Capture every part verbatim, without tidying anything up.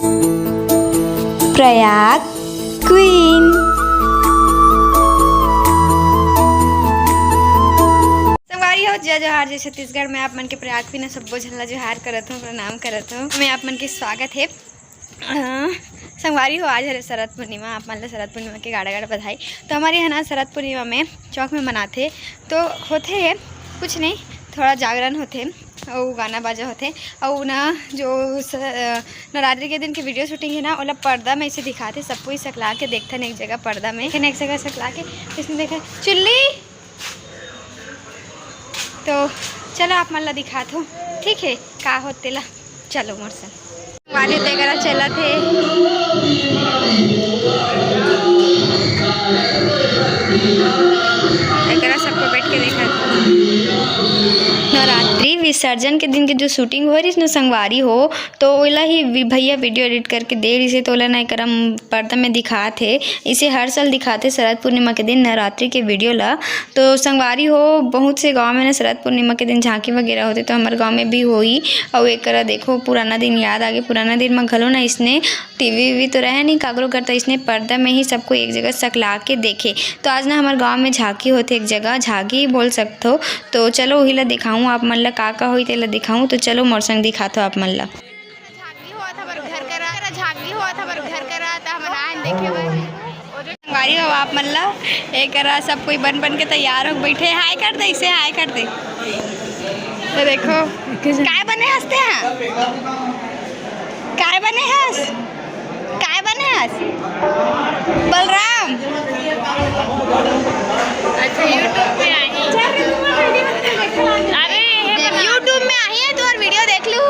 Prayag queen. संगवारी हो, जय जोहार, जय छत्तीसगढ़। मैं आप मन के प्रयाग क्वीन सब्बो झन ला जोहार करत हूँ, प्रणाम करत हूँ। मैं आप मन के स्वागत है। अ, संगवारी हो, आज हरे शरद पूर्णिमा, आप मन ला शरद पूर्णिमा के गाड़ा गाड़ा बधाई। तो हमर यहाँ ना शरद पूर्णिमा में चौक में मनाथे, तो होथे कुछ नहीं, थोड़ा जागरण होथे, अउ गाना बाजा होथे, अउ ना जो स-, अ, नवरात्रि के दिन के video shooting है ना, ओला पर्दा में ऐसे दिखाथे, सब कोई सकला के देखथन एक जगह पर्दा में, एक जगह सकला के इसने देखा चुल्ली। तो चलो आप मन ला दिखात हो, ठीक है, का होत तेला, चलो मोर संग। वाली तेकरा चलत हे। एकरा सबको बैठ के देखत। नवरात्रि विसर्जन के दिन के जो shooting हो रहिस न संगवारी हो, तो ओला ही वि-, भैया video edit करके दे रहिस हे, तो ओला ना एकरा म-, पर्दा में दिखात हे। इसे हर साल दिखात हे शरद पूर्णिमा के दिन नवरात्रि के video ला। तो संगवारी हो, बहुत से गांव में ना शरद पूर्णिमा के दिन झांकी वगैरह होथे, तो हमर गांव में भी होही। अउ एकरा देखो, पुराना दिन याद आगे। पुराना दिन म घलो ना इसने TV वीवी तो रहे नहीं काकरो घर, तो इसने पर्दा में ही सबको एक जगह सकला के देखे। तो आज ना हमर गांव में झांकी होथे एक जगह, झांकी ही बोल सकथो। तो चलो उही ला दिखाऊं आप मन ला, का का होही तेला दिखाऊं। तो चलो मोर संग दिखाथो आप मन ला। झांकी होवत हबर घर करा, झांकी होवत हबर घर करा, त हमन आएन देखे बर। संगवारी हो आप मन ला, एकरा सब कोई बन बन के तैयार हो बैठे। हाय कर दे, इसे हाय कर दे। तो देखो, काय बने हंसते हैं? काय बने हंस? काय बने हंस? बलराम। अच्छा, YouTube में आई। अरे, ये YouTube में आई है, तो और video देख लू।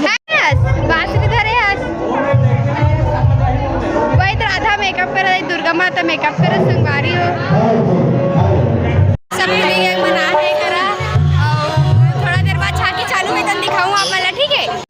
हंस, बांसुरी धरे हंस। वही तो राधा makeup करा, दुर्गा माता makeup करा, संगवारी हो। सब मिलके एक बना है करा। और थोड़ा देर बाद झांकी चालू में तन दिखाऊं आप वाला, ठीक है?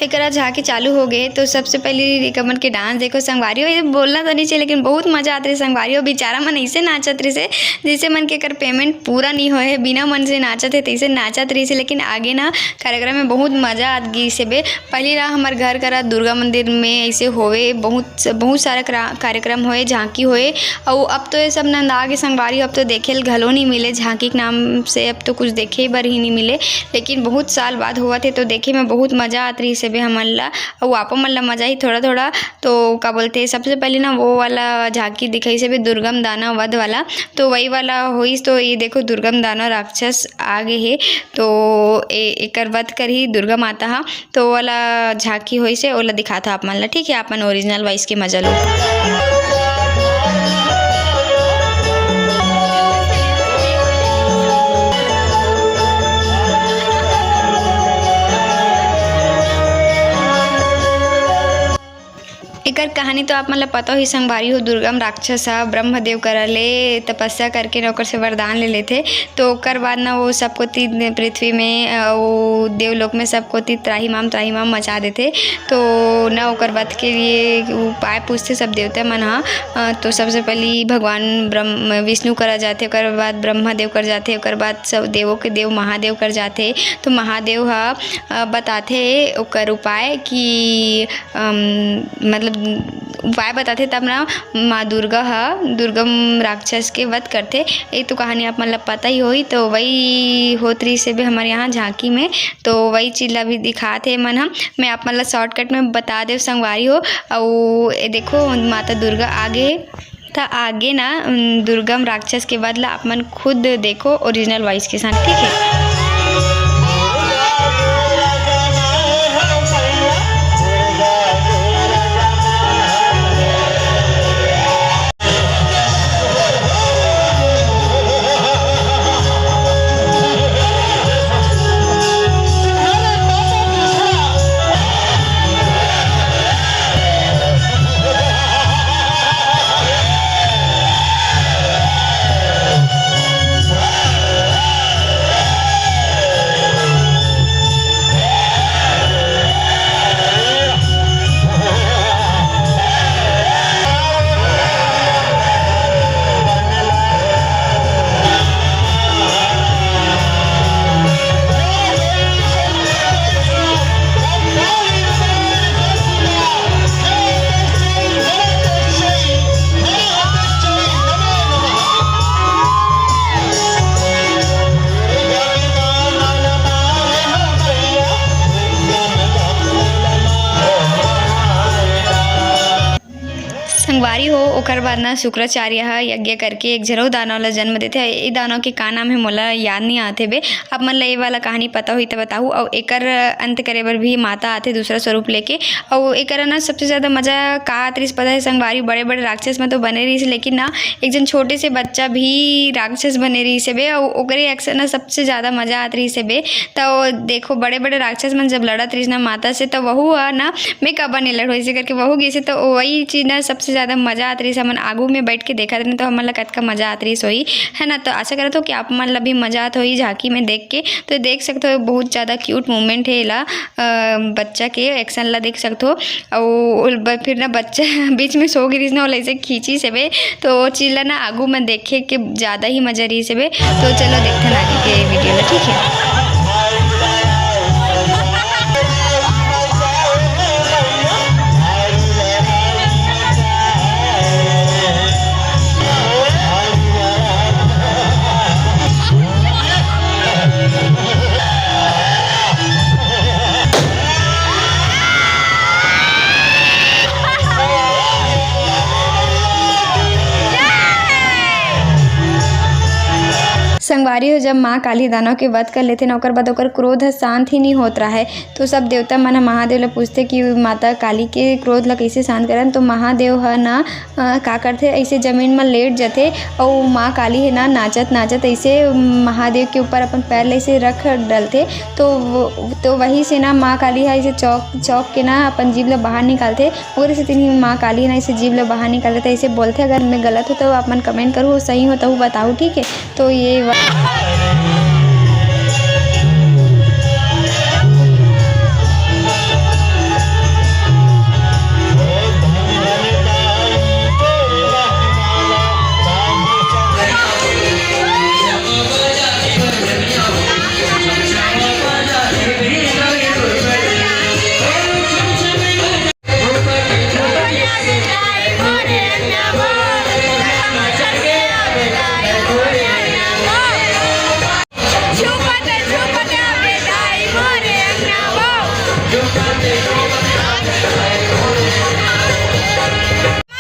एकरा झांकी चालू हो गए, तो सबसे पहले रिकमन के dance देखो संगवारी हो। ये बोलना तो नहीं चाहिए, लेकिन बहुत मजा आत रही संगवारी हो। बेचारा मन ऐसे नाचत रही से, जैसे मन के कर payment पूरा नहीं होए है, बिना मन से नाचत है, तैसे नाचत रही से। लेकिन आगे ना कार्यक्रम में बहुत मजा आत गई से बे। पहली ला हमर घर करा दुर्गा मंदिर में ऐसे होवे, बहुत, बहुत सारा करा-, कार्यक्रम होए, झांकी होए। अउ अब तो ये सब नंदा के संगवारी, अब तो देखे ल घलो नहीं मिले, झांकी के नाम से अब तो कुछ देखे बर ही नहीं मिले। लेकिन बहुत साल बाद होवत हे, तो देखे में बहुत मजा आत रही से बे हमन ला, अउ आपो मन ला मजा ही थोड़ा थोड़ा। तो का बोलते, सबसे पहले ना वो वाला झांकी दिखाई से बे दुर्गम दानव वध वाला, तो वही वाला होइस। तो ये देखो दुर्गम दानव राक्षस आ गए हे, तो ए-, एकर वध करही दुर्गा माता हा। तो वाला झांकी होइस हे, ओला दिखात हो आप मन ला, ठीक है? आप मन original voice के मजा लो। एकर कहानी तो आप मन ल पता होही संगवारी हो, दुर्गम राक्षस ह ब्रह्मदेव करा ले तपस्या करके न ओकर से वरदान ले लेथे। तो ओकर बाद न वो सब कोती पृथ्वी में, अ, वो देवलोक में सब कोती त्राहिमाम, त्राहिमाम मचा देथे। तो न ओकर वध के लिए उपाय पूछथे सब देवता मन ह। अ, तो सबसे पहली भगवान ब्रह्म, विष्णु करा जाथे, ओकर बाद ब्रह्मा देव कर जाथे, ओकर बाद सब देवों के देव महादेव कर जाथे। तो महादेव ह, अ, बताथे ओकर उपाय कि अम, मतलब उपाय बताथे, तब ना माँ दुर्गा ह दुर्गम राक्षस के वध करथे। ये तो कहानी आप मन ला पता ही होही। तो वही होत रहिस हे बे हमर यहाँ झांकी में, तो वही चीज ला भी दिखात हे मन ह। मैं आप मन ला shortcut में बता देव संगवारी हो। अउ ये देखो माता दुर्गा आगे, त आगे ना, उम, दुर्गम राक्षस के वध ला आप मन खुद देखो original voice के साथ, ठीक है? संगवारी हो, ओकर बाद ना शुक्राचार्य ह यज्ञ करके एक झन अउ दानव ल जन्म देथे। ए दानव के का नाम हे, मोला याद नइ आत हे बे। आप मन ल ए वाला कहानी पता होही त बताहू। अउ एकर अंत करे बर भी माता आथे दूसरा स्वरूप लेके। अउ एकर ना सबसे ज्यादा मजा का आत रिहिस पता हे संगवारी, बड़े-बड़े राक्षस मन तो बने रिहिस, लेकिन ना एक झन छोटे से बच्चा भी राक्षस बने रिहिस हे बे। अउ ओकरे action ना सबसे ज्यादा मजा आत रिहिस हे बे। त देखो, बड़े-बड़े राक्षस मन जब लड़त रिहिस ना माता से, त वहू ह ना मैं काबर नइ लड़हूँ अइसे करके वहू गिस हे। त वही चीज ना सबसे ज्यादा मजा आत रिहिस। हमन आगू में बैठ के देखत रहेन, त हमन ला कतका मजा आत रिहिस होही, है ना? त आशा करत हो कि आप मन ला भी मजा आत होही झांकी में देख के। तो देख सकते हो, बहुत ज्यादा cute moment हे एला, अ, बच्चा के action ला देख सकते हो। अउ ओल ब-, फिर ना बच्चा बीच में सो गिरिस ना, ओला ऐसे खींचिस हेबे, तो वो चीज ला ना आगू में देखे के ज्यादा ही मजा रहिस हेबे। तो चलो देखथन आगे के video ला, ठीक है? संगवारी हो, जब माँ काली दानव के वध कर लेथे ना, ओकर बाद ओकर क्रोध ह शांत ही नहीं होत रहे। तो सब देवता मन ह महादेव ल पूछथे कि माता काली के क्रोध ल कइसे शांत करन। तो महादेव ह ना, अ, का करथे, ऐसे जमीन म लेट जथे अउ माँ काली हे ना, नाचत नाचत ऐसे महादेव के ऊपर अपन पैर ल ऐसे रख डलथे। तो वो, तो वही से ना माँ काली ह ऐसे चौंक, चौंक के ना अपन जीभ ल बाहर निकालथे। ओकरे सेती ही माँ काली ना ऐसे जीभ ल बाहर निकालथे, ऐसे बोलथे। अगर मैं गलत हो तो आप मन comment करू, सही हो तो बताओ, ठीक है? तो ये वा-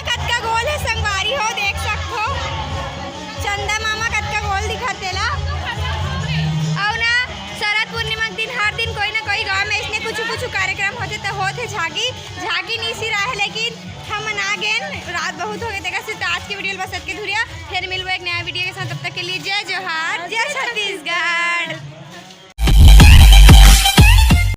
कतका गोल हे संगवारी हो, देख सकथो। चंदा मामा कतका गोल दिखत तेला। अउ ना, शरद पूर्णिमा के दिन हर दिन कोई ना कोई गांव में इसने कुछ कुछ कार्यक्रम होथे त होथे झांकी, झांकी नी सिराहे, लेकिन हमन आ गेन, रात बहुत हो गए, तेकर से त आज के video ल बस अतके धुरिया। फिर मिलबो एक नया video के साथ, तब तक के लिए जय जोहार।